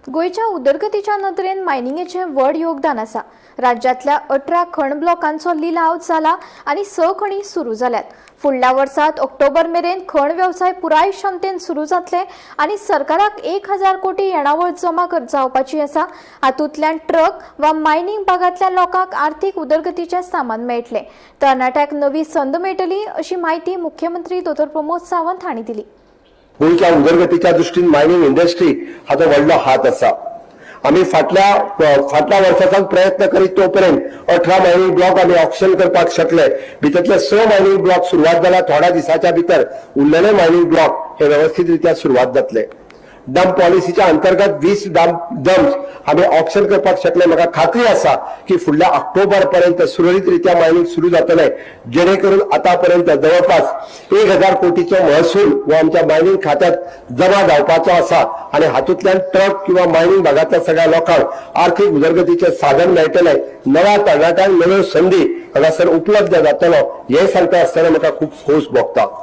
गोंयच्या उदरगतीच्या नदरेन मायनिंगेचें व्हड योगदान आसा. राज्यांतल्या 18 खण ब्लॉकांचो लिलाव जाला आनी 6 खणी सुरू जाल्यात. फुडल्या वर्सात ऑक्टोबर मेरेन खण वेवसाय पुराय क्षमतेन सुरू जातले आनी सरकाराक 1000 कोटी येणावळ जमा जावपाची आसा. हातूंतल्यान ट्रक वा मायनिंग भागांतल्या लोकांक आर्थीक उदरगतीचें सामान मेळटलें, तरणाट्यांक नवी संद मेळटली, अशी म्हायती मुख्यमंत्री दोतोर प्रमोद सावंत हांणी दिली. गोंयच्या उदरगतीच्या दृश्टीन मायनिंग इंडस्ट्री हाचो व्हडलो हात आसा. आमी फाटल्या फाटल्या वर्साच्यान प्रयत्न करीत तो पर्यंत 18 मायनिंग ब्लॉक आमी ऑक्शन करपाक शकले. भितरले 6 मायनिंग ब्लॉक सुरवात जाल्या. थोड्या दिसाच्या भितर उरलेले मायनिंग ब्लॉक हे वेवस्थीत रित्या सुरवात जातले. डंप पॉलिसीच्या अंतर्गत 20 डंप्स आमी ऑक्शन करपाक शकले. म्हाका खात्री आसा की फुडल्या ऑक्टोबर पर्यंत सुरळीत रित्या मायनिंग सुरू जातले, जेणे करून आतापर्यंत जवळपास 1000 कोटीचो महसूल हो आमच्या मायनिंग खात्यात जमा जावपाचो आसा आणि हातूंतल्यान ट्रक किंवा मायनिंग भागांतल्या सगळ्या लोकांक आर्थीक उदरगतीचे साधन मेळटले, नव्या तरणाट्यांक नव्यो संदी हांगासर उपलब्ध जातलो, हे सांगता आसतना म्हाका खूब खोस भोगता.